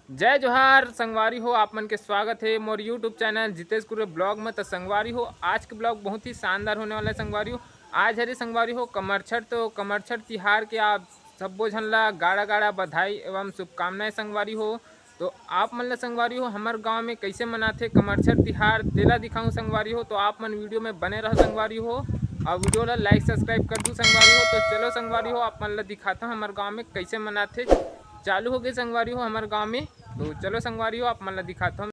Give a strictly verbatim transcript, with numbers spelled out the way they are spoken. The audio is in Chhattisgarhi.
जय जोहार संगवारी हो, आप मन के स्वागत हे मोर YouTube चैनल जितेश कुरे ब्लॉग में। तो संगवारी हो, आज के ब्लॉग बहुत ही शानदार होने वाला है संगवारी हो। आज हरे संगवारी हो कमरछठ, तो कमरछठ तिहार के आप सब्बो झन ला गाड़ा गाड़ा बधाई एवं शुभकामनाएं संगवारी हो। तो आप मन ला संगवारी हो हमर गांव में कैसे मनाथे कमरछठ तिहार, तेला दिखाऊं संगवारी हो। तो आप मन वीडियो में बने रहो संगवारी हो, और वीडियो ला लाइक सब्सक्राइब कर दू संगवारी हो। तो चलो संगवारी हो, आप मन ला दिखाता हूँ हमर गांव में कैसे मनाथे। चालू हो गए संगवारी हो हमर गांव में। तो चलो संगवारी हो, आप मन ला दिखाता हूँ।